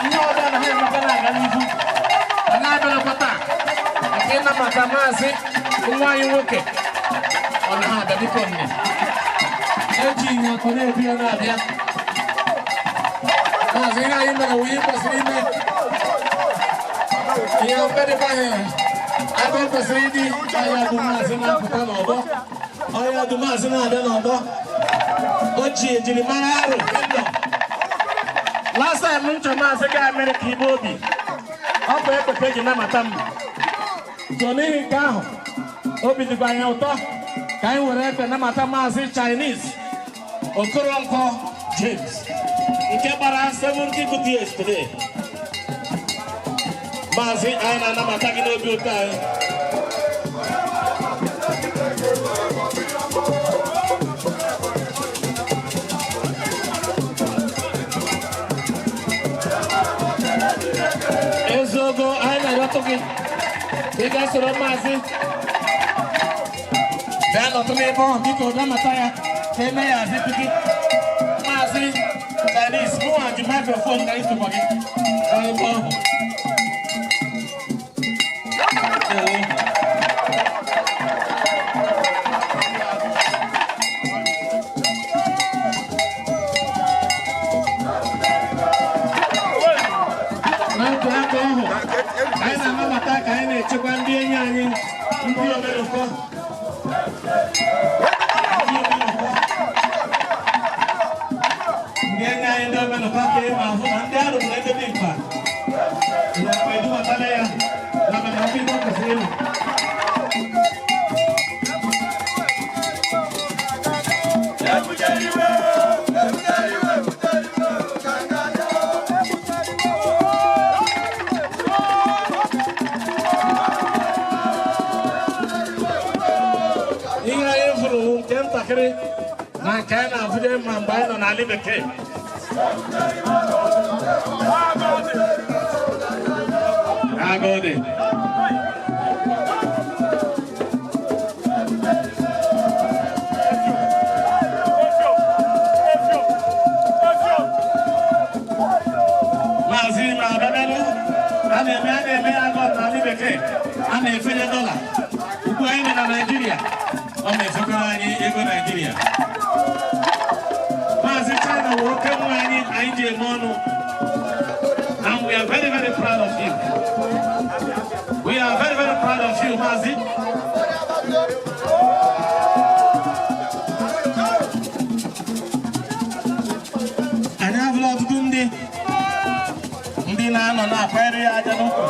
Ihe ọbịa anaghị emeka na-aga n'ihu. Anyị abịalakwa taa maka ịnabata maazị nwa anyị nwoke. Ọ na ha abịa, biko nne. Eji ihe akọ na-ebu ya na-abịa. Maazị, ihe anyị mere wụ ihe kwesịrị ime. Ihe mkpedịkwaghị ebe o kwesịrị ịdị. Ọya bụ maazị na-apụta n'ọgbọ. Ọya bụ maazị na-abịa n'ọgbọ. O ji ejirimara Aro Kingdom. Last time m chọrọ maazị gaa Amerịka ibe obi, ọ bụ ekpe ka eji namata m. So n'ihi nke ahụ, obi dịkwa anyị ụtọ ka anyị were ekpe namata Maazị Chinese Okoronkwo James nke gbara 70 good years today. Maazị, anyị na-anabata gị n'obi ụtọ anyị. Ezeogo, anyị na-arịọtụ gị ka ị gaa soro maazị bịa nọtụ n'ebe ahụ. Biko bịa mata ya ka eme ya azịtụ gị. Maazị Chinese, mụnwa ji microphone ka isokwa gị gaa ebe ahụ. Ee. N'otu aka ahụ, anyị na-anabata ka anyị na-echekwa ndị enyi anyị, ndị omenụkọ, ndị omenụkọ, ndị enyi anyị, ndị omenụkọ, ka ị ma ahụ na ndị arụrụ ebe dị mkpa ya edubatala ya na mana ọkụ ibe o kwesịrị ịlụ. Ihe anyị fụrụ nke ntakịrị na nke anyị na-afụje ma mgbe anyị nọ n'ala bekee. Agụụ dị. Maazị ma abịabịalụ a na-eme agụ n'ala bekee, a na-efenye dọla. Ugbu anyị nọ na Naịjirịa, ọ na-efekọrọ anyị ego Naịjirịa. Maazị China wụ oke nwa anyị, anyị ji eme ọnụ, and we are very, very proud of you. We are very, very proud of you, Maazị. Anyị abụla ọtụtụ ndị na-anọ na-akwanyere ya aja n'ukwu.